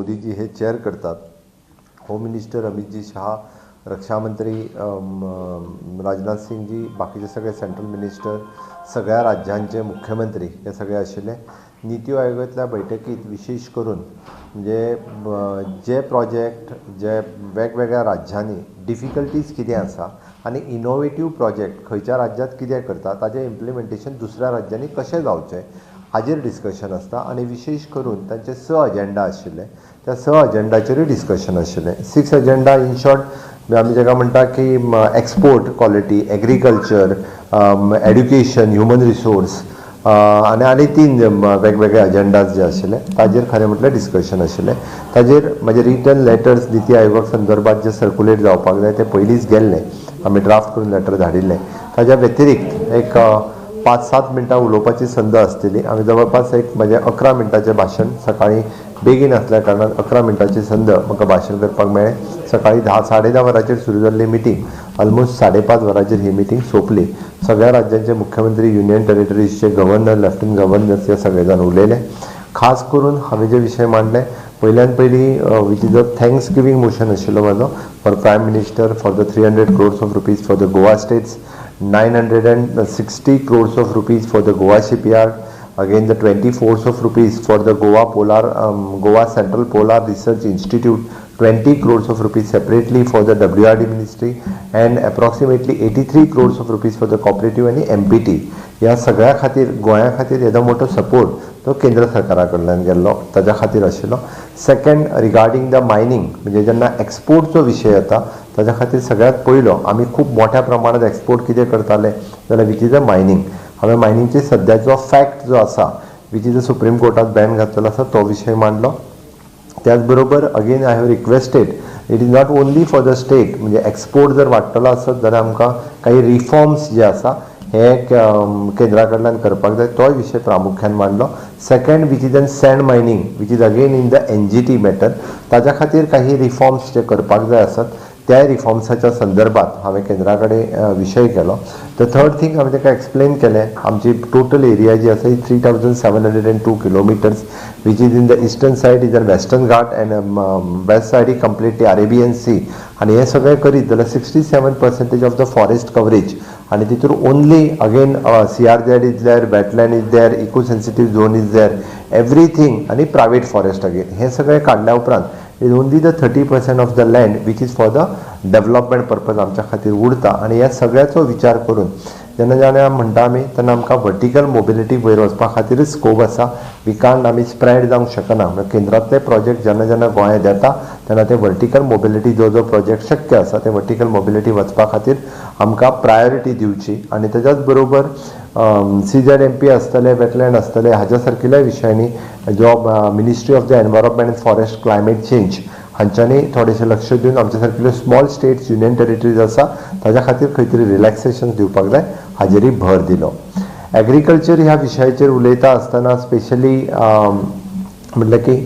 मोदीजी हे चेअर करतात. होम मिनिस्टर अमितजी शहा, रक्षा मंत्री राजनाथ सिंगजी, बाकीचे सगळे सेंट्रल मिनिस्टर, सगळ्या राज्यांचे मुख्यमंत्री हे सगळे आशिल्ले. निती आयोगांतल्या बैठकीत विशेश करून म्हणजे जे प्रोजेक्ट जे वेगवेगळ्या राज्यांनी डिफिकल्टीज कितें आसा आनी इनोवेटीव प्रोजेक्ट खंयच्या राज्यांत कितें करता, ताजें इम्प्लिमेंटेशन दुसऱ्या राज्यांनी कशें जावचें हाजेर डिस्कशन आसता. आनी विशेश करून तांचे स अजेंडा आशिल्ले, त्या स अजेंडाचेरूय डिस्कशन आशिल्लें. सिक्स अजेंडा इन शॉर्ट आमी जाका म्हणटा की export quality, agriculture, education, human resource आनी आनी तीन वेगवेगळे अजेंडाज जे आशिल्ले ताजेर खरें म्हटल्यार डिस्कशन आशिल्लें. ताजेर म्हाजे रिटन लेटर्स निती आयोगा संदर्भात जे सर्कुलेट जावपाक जाय ते पयलींच गेल्ले, आमी ड्राफ्ट करून लेटर धाडिल्ले. ताज्या व्यतिरिक्त एक 5-7 मिनटां उलोवपाची संद आसतली. आमी जवळपास एक म्हजें 11 मिनटाचें भाशण, सकाळीं बेगीन आसल्या कारणान 11 मिनटाची संद म्हाका भाशण करपाक मेळ्ळें. सकाळीं 10 10:30 वरांचेर सुरू जाल्ली मिटींग ऑलमोस्ट 5:30 वरांचेर ही मिटींग सोंपली. सगळ्या राज्यांचे मुख्यमंत्री, युनियन टेरिटरीजचे गव्हर्नर, लेफ्टनंट गव्हर्नर्स हे सगळे जाण उलयले. खास करून हांवें जे विशय मांडले, पयल्यान पयलीं which is a thanks giving motion आशिल्लो म्हाजो for Prime Minister for the 300 crores of rupees for the Goa states, 960 crores of rupees for the Goa Shipyard, again the 20 crores of rupees for the Goa Central Polar Research Institute, 20 crores of rupees separately for the WRD Ministry and approximately 83 crores of rupees for the cooperative आणि MPT. ह्या सगळ्या खातीर गोंया खातीर येदो मोठो support तो केंद्र सरकारा कडल्यान गेल्लो ताज्या खातीर आशिल्लो. सेकंड, रिगार्डींग the mining, म्हणजे जेन्ना एक्सपोर्टचो विशय येता ताज्या खातीर सगळ्यांत पयलो आमी खूब मोठ्या प्रमाणात एक्सपोर्ट कितें करताले जाल्यार which is a mining. हांवें मायनिंगचे सद्याचो फॅक्ट जो आसा, which is a supreme कोर्टात बॅन घातलेलो आसा, तो विशय मांडलो. त्याच बरोबर again I have requested, it is not only for the state, म्हणजे एक्सपोर्ट जर वाडटलो आसत जाल्यार आमकां काही रिफॉर्म्स जे आसा हे केंद्रा कडल्यान करपाक जाय, तोय विशय प्रामुख्यान मांडलो. Second, which is an sand mining, which is again in the NGT matter, ताज्या खातीर काही रिफॉर्म्स जे करपाक जाय आसत त्या रिफॉर्म्साच्या संदर्भात हांवें केंद्रा कडेन विशय केलो. The third thing, हांवें ताका एक्सप्लेन केलें, आमची टोटल एरिया जी आसा ही 3702 kilometers, which is in the eastern side is a Western Ghat and west side is completely Arabian Sea. आनी हें सगळें करीत जाल्यार 67 percentage of the forest coverage आनी तितूर only again CRZ is there, wetland is there, eco sensitive zone is there, everything आनी private forest again हें सगळें काडल्या उपरांत is only the 30% of the land which is for the development purpose आमच्या खातीर उरता. आनी ह्या सगळ्याचो विचार करून जेन्ना जेन्ना म्हणटा आमी तेन्ना आमकां वर्टिकल मोबिलिटी वयर वचपा खातीरच स्कोप आसा. We can't, आमी स्प्रेड जावंक शकना. म्हणल्यार केंद्रांतले प्रोजेक्ट जेन्ना जेन्ना गोंयांत येता तेन्ना ते वर्टिकल मोबिलिटी जो जो प्रोजेक्ट शक्य आसा ते वर्टिकल मोबिलिटी वचपा खातीर आमकां प्रायोरिटी दिवची. आनी तेज्याच बरोबर सीझेड एमपी आसतले, वेटलँड आसतले, हाज्या सारकिल्या विशयांनी जो Ministry of the Environment and Forest, Climate Change हांच्यांनी थोडेशें लक्ष दिवन आमच्या सारकिल्यो स्मॉल स्टेट्स, युनियन टेरिटरीज आसा ताज्या खातीर खंय तरी रिलॅक्सेशन दिवपाक जाय हाजेरूय भर दिलो. एग्रीकल्चर ह्या विशयाचेर उलयता आसतना स्पेशली म्हटलें की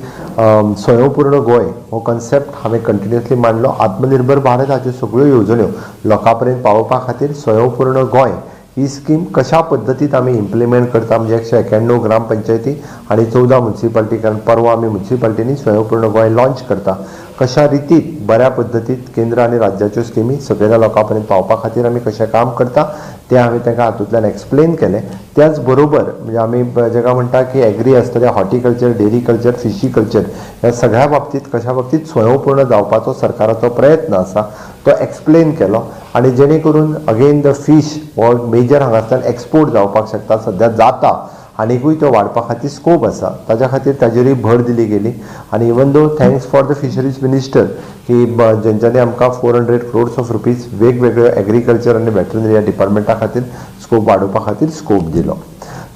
स्वयंपूर्ण गोंय हो कन्सेप्ट हांवें कंटिन्युअसली मांडलो. आत्मनिर्भर भारत हाच्यो सगळ्यो येवजण्यो लोकां पर्यंत पावोवपा खातीर स्वयंपूर्ण गोंय ही स्कीम कशा पद्दतीन आमी इम्प्लिमेंट करता, म्हणजे 191 ग्रामपंचायती आनी 14 मुन्सिपाल्टी, कारण परवां आमी मुन्सिपाल्टींनी स्वयंपूर्ण गोंय लॉन्च करता, कशा रितीत बऱ्या पद्दतीन केंद्र आनी राज्याच्यो स्किमी सगळ्या लोकां पर्यंत पावपा खातीर आमी कशें काम करता तें हांवें तांकां हातूंतल्यान एक्सप्लेन केलें. त्याच बरोबर म्हणजे आमी जेका म्हणटा की एग्री आसतलें, हॉर्टिकल्चर, डेरीकल्चर, फिशीकल्चर ह्या सगळ्या बाबतींत कशा बाबतींत स्वयंपूर्ण जावपाचो सरकाराचो प्रयत्न आसा तो एक्सप्लेन केलो. आनी जेणे करून अगेन the fish हो मेजर हांगासल्यान एक्सपोर्ट जावपाक शकता, सद्या जाता, आनिकूय तो वाडपा खातीर स्कोप आसा, ताज्या खातीर ताजेरूय भर दिली गेली. आनी even though thanks for the fisheries minister की जेंच्यांनी आमकां 400 crores of rupees वेगवेगळे एग्रीकल्चर आनी वेटरनरी ह्या डिपार्टमेंटा खातीर स्कोप वाडोवपा खातीर स्कोप दिलो.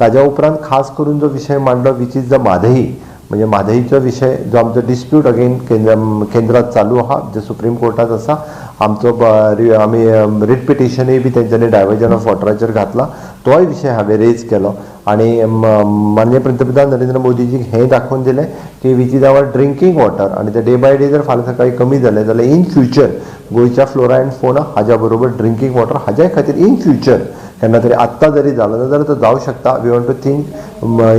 ताज्या उपरांत खास करून जो विशय मांडलो which is the Mhadei, म्हणजे म्हादईचो विशय जो आमचो डिस्प्यूट अगेन केंद्रात चालू आहा, जे सुप्रीम कोर्टात आसा आमचो, आमी रिट पिटिशनूय बी तेंच्यांनी डायवर्जन ऑफ वॉटराचेर घातला, तोय विशय हांवें रेज केलो. आनी माननीय पंतप्रधान नरेंद्र मोदीजीक हें दाखोवन दिलें की which is our drinking water आनी ते डे बाय डे जर फाल्यां सकाळीं कमी जालें जाल्यार इन फ्युचर गोंयच्या फ्लोरा अँड फोना हाज्या बरोबर ड्रिंकींग वॉटर हाज्याय खातीर इन फ्युचर केन्ना तरी, आत्तां जरी जालो ना जाल्यार तो जावं शकता. We want to think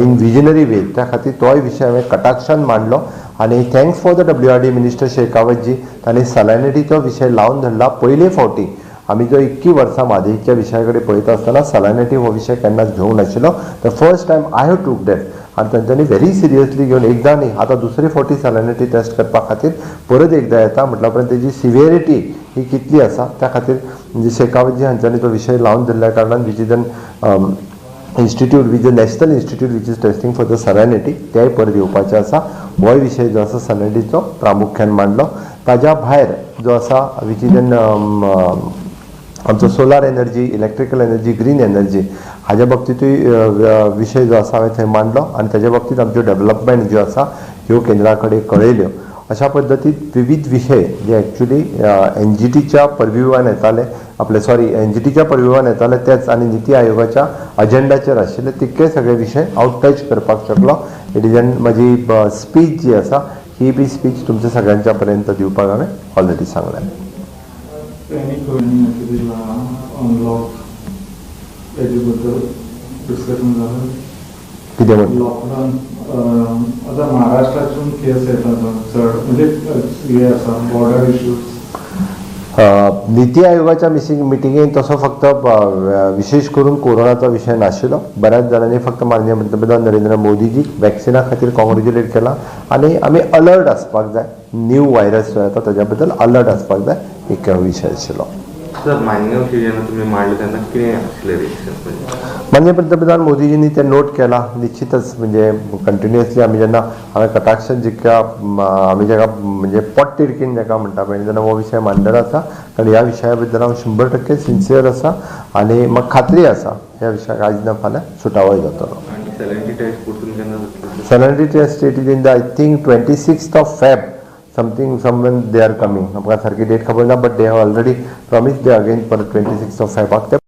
in visionary way. त्या खातीर तोय विशय हांवें कटाक्षान मांडलो. आनी thanks for the WRD minister शेखावतजी, तांणी सलायनिटीचो विशय लावन धरला. पयले फावटी आमी जो इतकी वर्सां म्हादयच्या विशया कडेन पळयता आसतना सलायनिटी हो विशय केन्नाच घेवंक नाशिल्लो. The first time I have took that आनी तांच्यांनी व्हेरी सिरियसली घेवन एकदां न्ही, आतां दुसरे फावटी सलायनिटी टेस्ट करपा खातीर परत एकदां येता म्हटल्या उपरांत तेजी सिवियरिटी ही कितली आसा, त्या खातीर म्हणजे शेखावतजी हांच्यांनी तो विशय लावन धरल्या कारणान which is an institute, which a national institute which is testing for the salinity, तेय परत येवपाचें आसा. होय विशय जो आसा सलायनिटीचो प्रामुख्यान मांडलो. ताज्या भायर जो आसा which is an आमचो solar energy, electrical energy, green energy हाज्या बाबतींतूय विशय जो आसा हांवें थंय मांडलो आनी ताज्या बाबतींत आमच्यो डेवलपमेंट ज्यो आसा ह्यो केंद्रा कडेन कळयल्यो. अशा पद्दतीन विविध विशय जे एक्चुली एनजीटीच्या पर्व्यूवान येताले, आपले सॉरी, एनजीटीच्या पर्व्यूवान येताले तेच आनी निती आयोगाच्या अजेंडाचेर आशिल्ले तितके सगळे विशय हांव टच करपाक शकलो. It is an म्हजी स्पीच जी आसा, ही बी स्पीच तुमच्या सगळ्यांच्या पर्यंत दिवपाक हांवें ऑलरेडी सांगलें. त्यांनी अनलॉक हेजे बद्दल डिस्कशन झालं? कितें म्हणटा? लॉकडाऊन आता महाराष्ट्रातून केस येतात चड, म्हणजे हे आसा बॉर्डर इश्यूज. निती आयोगाच्या मिसिंग मिटिंगेन तसो फक्त विशेष करून कोरोनाचो विशय नाशिल्लो. बऱ्याच जाणांनी फक्त माननीय पंतप्रधान नरेंद्र मोदीजीक वॅक्सिना खातीर कॉंग्रेच्युलेट केला आनी आमी अलर्ट आसपाक जाय, न्यू व्हायरस जो येता ताज्या बद्दल अलर्ट आसपाक जाय, एक विशय आशिल्लो. सर, मायनिंगा विशीं जेन्ना तुमी मांडले तेन्ना कितें आसलें रिएक्शन म्हणजे? माननीय पंतप्रधान मोदीजींनी ते नोट केला निश्चितच. म्हणजे कंटिन्युअसली आमी जेन्ना हांवें कटाक्षान जितक्या आमी जेका म्हणजे पोटतिडकीन जेका म्हणटा पळय, तेन्ना हो विशय मांडलेलो आसा, कारण ह्या विशया बद्दल हांव 100% सिन्सियर आसा आनी म्हाका खात्री आसा, ह्या विशयाक आयज ना फाल्यां सुटावोय जातलो. आनी सॅलिनिटी टेस्ट परतून केन्ना जातली? Salinity test, it is in the, I think, 26th of Feb something, someone they are coming. आमकां सारकी डेट खबर ना, but they have already promise they again per 26th of फेबाक ते.